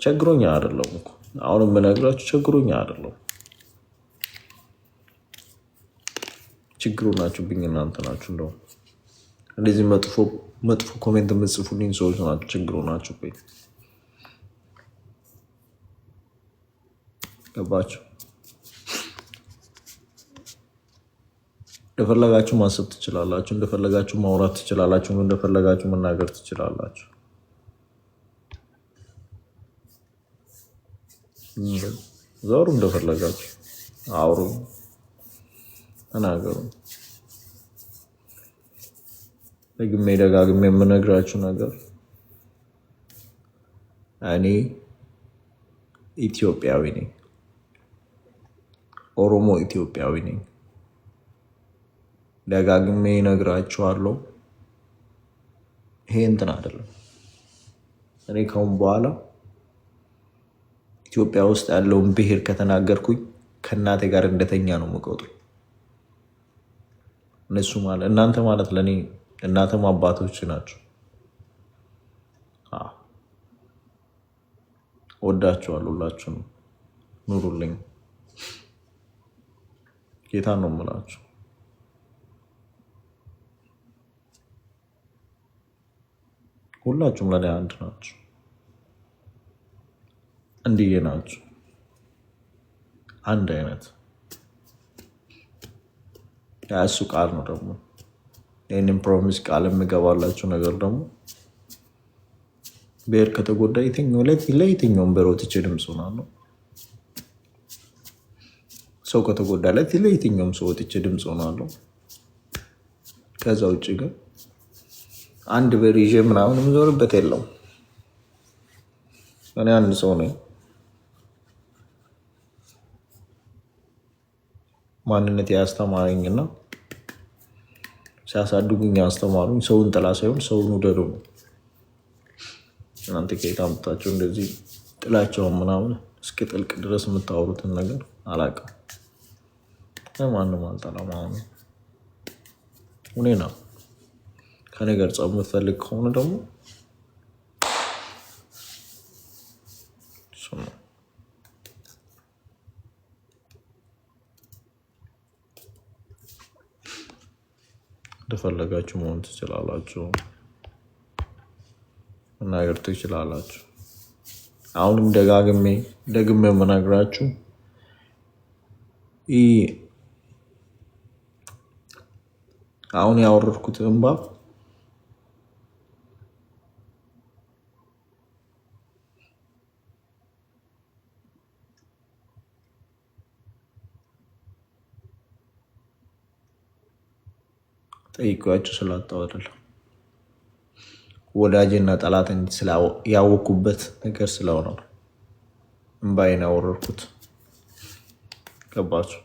ቸግሮኛ አይደለም እኮ አሁን የምነግራችሁ፣ ቸግሮኛ አይደለም። ችግሩ ናችሁብኝ እናንተ ናችሁ። እንደውም እንደዚህ መጥፎ መጥፎ comment የምትጽፉልኝ ሰዎች ናችሁ፣ ችግሩ ናችሁብኝ። ገባችሁ? እንደፈለጋችሁ ማሰብ ትችላላችሁ። እንደፈለጋችሁ ማውራት ትችላላችሁ። እንደፈለጋችሁ መናገር ትችላላችሁ። ዘሩ እንደፈለጋችሁ አውሩ፣ ተናገሩ። ደግሜ ደጋግሜ የምነግራችሁ ነገር እኔ ኢትዮጵያዊ ነኝ። ኦሮሞ ኢትዮጵያዊ ነኝ። ደጋግሜ እነግራችኋለሁ። ይሄ እንትን አይደለም። እኔ ከአሁን በኋላ ኢትዮጵያ ውስጥ ያለውን ብሔር ከተናገርኩኝ ከእናቴ ጋር እንደተኛ ነው የምቆጥሩ። እነሱ ማለት እናንተ ማለት ለእኔ እናትም አባቶች ናቸው። ወዳችኋለሁ። ሁላችሁንም ኑሩልኝ። ጌታ ነው የምላችሁ። ሁላችሁም ለእኔ አንድ ናችሁ፣ እንዲዬ ናችሁ፣ አንድ አይነት። እሱ ቃል ነው ደግሞ ይህንን promise ቃል የምገባላችሁ ነገር ደግሞ ብሔር ከተጎዳ ለየትኛውም ብሔር ወጥቼ ድምፅ ሆናለሁ። ሰው ከተጎዳ ለየትኛውም ሰው ወጥቼ ድምፅ ሆናለሁ። ከዛ ውጭ ግን አንድ ብሔር ይዤ ምናምን የምዞርበት የለውም። እኔ አንድ ሰው ነኝ። ማንነት ያስተማረኝና ሲያሳድጉኝ ያስተማሩኝ ሰውን ጥላ ሳይሆን ሰውን ውደዱ ነው። እናንተ ከየት አምጥታችሁ እንደዚህ ጥላቸውን ምናምን እስከ ጥልቅ ድረስ የምታወሩትን ነገር አላውቅም። ማንም አልጠላም። አሁን ሁኔ ነው። ከኔ ጋር ጸብ የምትፈልግ ከሆነ ደግሞ እሱ ነው። እንደፈለጋችሁ መሆን ትችላላችሁ፣ መናገር ትችላላችሁ። አሁንም ደጋግሜ ደግሜ የምነግራችሁ ይህ አሁን ያወረድኩት እንባ ጠይቄያችሁ ስላጣሁ አይደለም፣ ወዳጅና ጠላት ያወኩበት ነገር ስለሆነ ነው እንባዬን ያወረድኩት። ገባችሁ?